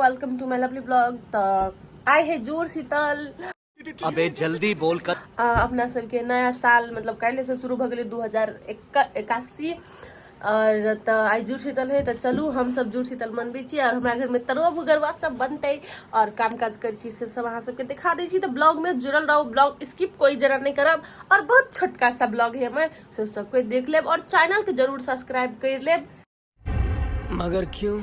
Welcome to my lovely blog. तऽ आइ है जोर शीतल। अबे जल्दी बोल कर। अपना सबके नया साल मतलब काल्हि से शुरू भऽ गेलै 2081। और तऽ आइ जुड़ शीतल है, तऽ चलू हम सब जुड़ शीतल मनबै छी और हमरा घर में तरुआ भुगरवा सब बनतै और काम काज करै छी, से सब अहाँ सबके देखा दै छी। तऽ ब्लॉग में जुड़ल रहू, ब्लॉग स्किप कोई जरा नहीं करब और बहुत छोटका सा ब्लॉग है हमर, से सब कोई देख लेब और चैनल के जरूर सब्सक्राइब कर लेब। मगर क्यों?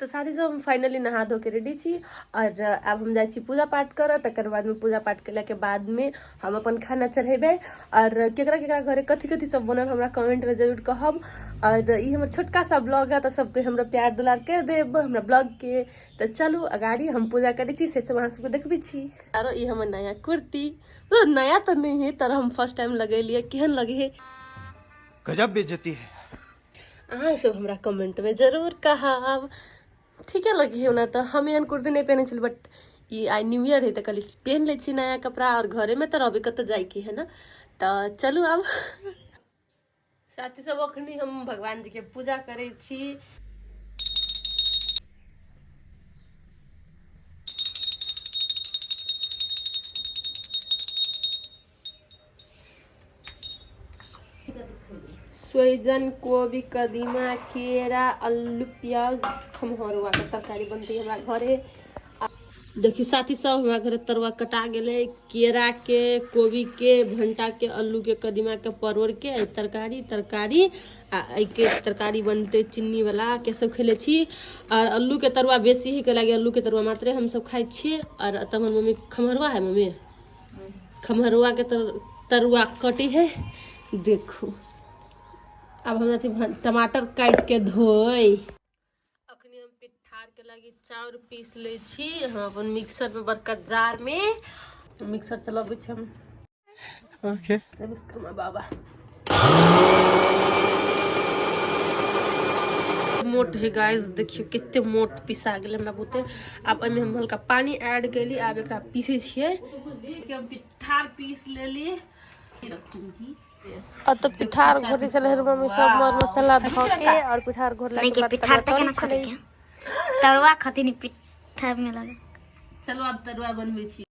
तऽ साथी सब, हम फाइनली नहा धो के रेडी छी और आब हम जाइ छी पूजा पाठ करऽ। तकर बादमे पूजा पाठ केलाके बादमे हम अपन खाना चढ़ेबै। और केकरा केकरा घरे कथी कथी सब बनल हमरा कमेंटमे जरूर कहब। और ई हमर छोटका सा ब्लॉग है, तऽ सबके हमरा प्यार दुलार कर देब हमरा ब्लॉग के। तऽ चलू अगाड़ी, हम पूजा करै छी, से सब अहाँ सबके देखबै छी। आरो ई हमर नया कुर्ती, तो नया तऽ नहि है, तर हम फर्स्ट टाइम लगेलियै, केहन लगे है? गजब बेइज्जती है। अहाँ सब हमरा कमेंटमे जरूर कहब, ठीके लगे है ओना। तऽ हम एहन कुर्ती नहि पहिने छली, but E I new year है तऽ कहली पहिन लै छी नया कपड़ा और घरेमे तऽ रहबै, कतऽ जाइके है ने। तऽ चलू आब साथी सब, अखनी हम भगवान जी के पूजा करै छी। सोइजन, कोबी, कदीमा, केरा, आलू, प्याज, खम्हरुआ के तरकारी बनतै हमरा घरे। देखियौ साथी सब, हमरा घरे तरुआ कटा गेलै, केरा के, कोबी के, भंटा के, आलू के, कदीमा के, परोड़ के तरकारी तरकारी आ एहिके तरकारी बनतै चिन्नी वाला के सब खेले छी। और आलू के तरुआ बेसी ही के लागे, आलू के तरुआ मात्रे हम सब खाइ छियै। और एतऽ हमर मम्मी खम्हरुआ है, मम्मी खम्हरुआ के तरुआ कटी है। देखू, आब हम छी टमाटर काटि के धोइ। अखनी हम पिठार के लागी चाउर पीस लै छी हम अपन मिक्सर में, बड़का जार में मिक्सर चलबै छी हम। ओके। विश्वकर्मा बाबा मोट है गाइस, देखियो कते मोट पिसा गेलै हमरा बुते। आब एहिमे हम हल्का पानी ऐड केली, आब एकरा पीसै छियै। हम पिठार पीस लेली। अब तो पिठार घोरे चले हर मम्मी सब मर मसाला धो के और पिठार घोरला नहीं के के बाद पिठार तरुआ तक ना तरै छलै। खते के तरुआ खतिन पिठार में लगा। चलो आब तरुआ बनबै छी।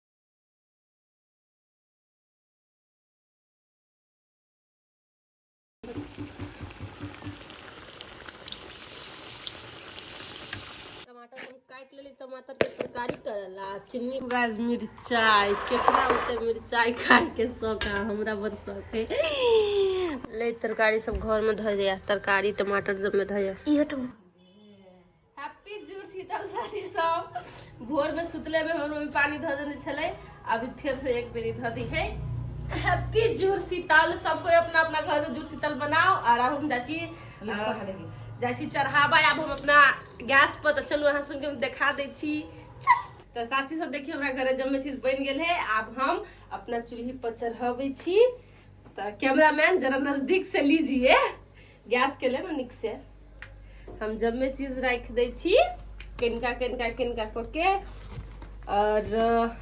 टमाटर हम काटि लेली टमाटर के तरकारी करला चिन्नी। गाइस, मिरचाई केकरा ओते मिरचाई खाए के शौक है? हमरा बड़ शौक है। ले तरकारी सब घर में धऽ जाय, तरकारी टमाटर सब में धऽ जाय। इहो तो हैप्पी जुड़ शीतल साथी सब। भोर में सुतले में हमर मम्मी पानी धऽ देने छलै, अभी फिर से एक बेरी धऽ दी है। हैप्पी जुड़ शीतल, सब कोई अपना अपना घर में जुड़ शीतल बनाओ। और अब हम जाइ छी चढ़ाबै आब हम अपना गैस पर। तऽ चलू अहाँ सबके हम देखा दै छी। तऽ साथी सब, देखियौ हमरा घरे जम्मे चीज बनि गेल है, आब हम अपना चूल्ही पर चढ़ाबै छी। तऽ कैमरामैन जरा नजदीक से लीजिए गैस के ले ना नीक से। हम जम्मे चीज राखि दै छी कनिका कनिका कनिका कऽ के। और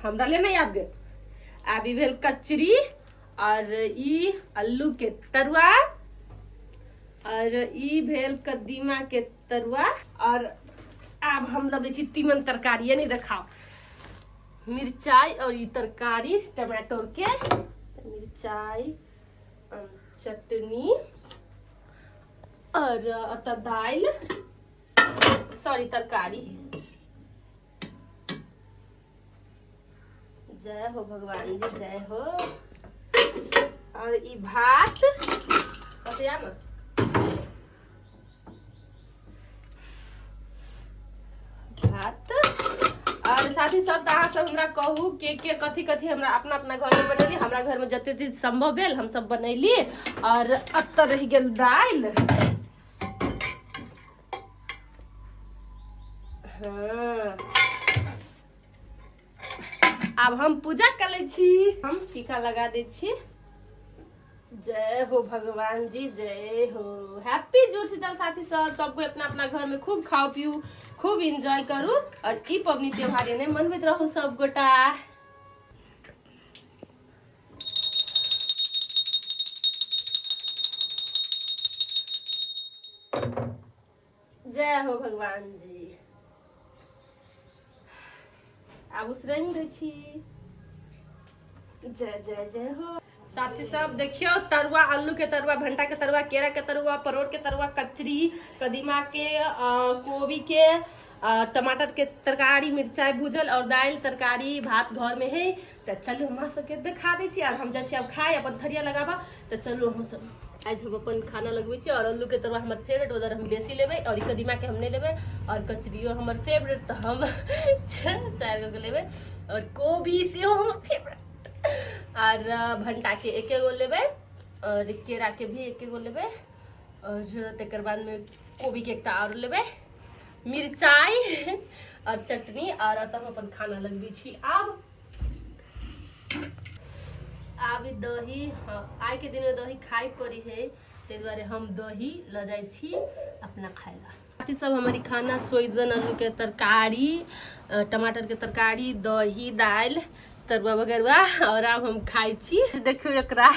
हमरा ले नहीं आबि गेल। आब ई भेल कचरी और ई आलू के तरुआ और ई भेल कदीमा के तरुआ। और आब हम लबै छी तीमन तरकारी, यानी देखाओ मिरचाई और ई तरकारी टमाटर के मिरचाई चटनी और अतः दालि, सॉरी तरकारी। जय हो भगवान जी, जय हो। और ई भात कतया ना भात। और साथी सब, तऽ अहाँ सब हमरा कहू के कथी कथी हमरा अपना अपना घर में बनेली। हमरा घर में जते चीज संभव भेल हम सब बनेली। और अतऽ रहि गेल दालि। हाँ, आब हम पूजा कर लै छी, हम टीका लगा दै छी। जय हो भगवान जी, जय हो। हैप्पी जुड़ शीतल साथी सब। सबको अपना अपना घर में खूब खाओ पीऊ, खूब एंजॉय करू और ई पबनी त्योहार एने मनबैत रहू सब गोटा। जय हो भगवान जी। आब उसरैंग दै छी। जय जय जय हो। साथी सब देखियो, तरुआ, आलू के तरुआ, भंटा के तरुआ, केरा के तरुआ, परोड़ के तरुआ, कचरी, कदीमा के, कोबी के, टमाटर के तरकारी, मिरचाई भूजल और दालि तरकारी भात घर में है। तो चलू हमरा सबके देखा दै छी और हम जाइ छी अब खाए, अपन थरिया लगाबा। तो चलू अहाँ सब, आज हम अपन खाना लगबै छी और आलू के तरुआ हमर फेवरेट, उधर हम बेसी लेबै और ई कदीमा के हम नहि लेबै और कचरियो हमर फेवरेट, तऽ हम 4 गो के लेबै और कोबी सेहो हमर फेवरेट और भंटा के एके गो लेबै और केरा के भी एके गो लेबै और तकर बाद में कोबी के एकटा और लेबै, मिरचाई और चटनी और तब हम अपन खाना लगबै छी। आब आब ई दही, हाँ, आइ के दिन में दही खाइ पड़ी है, ताहि दुआरे हम दही लऽ जाइ छी अपना खाय ला। साथी सब, हमारी खाना सोइजन आलू के तरकारी, टमाटर के तरकारी, दही, दालि, तरुआ वगैरह और आब हम खाइ छी। देखियौ एकरा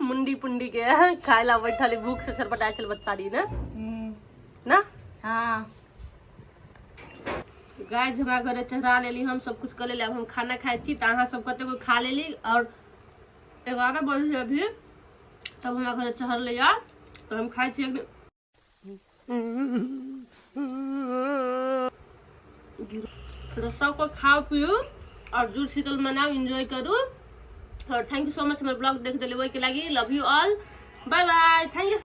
मुंडी पुंडी के खाय ला बैठल है, भूख से छटपटाइ छल बच्चारी ने ना। हाँ। गाइस, हमरा घरे चढ़ा लेली, हम सब कुछ कर लेली, अब हम खाना खाइ छी। तऽ अहाँ सब कतेको खा लेली और 11 बजे छै अभी, तब हमरा घरे चढ़ले या तऽ हम खाइ छी। तो सबको खाओ पियो और जुड़ शीतल मनाओ, एंजॉय करू और thank you so much हमर ब्लॉग देख दिले ओहिके लागि। Love you all, bye bye, thank you.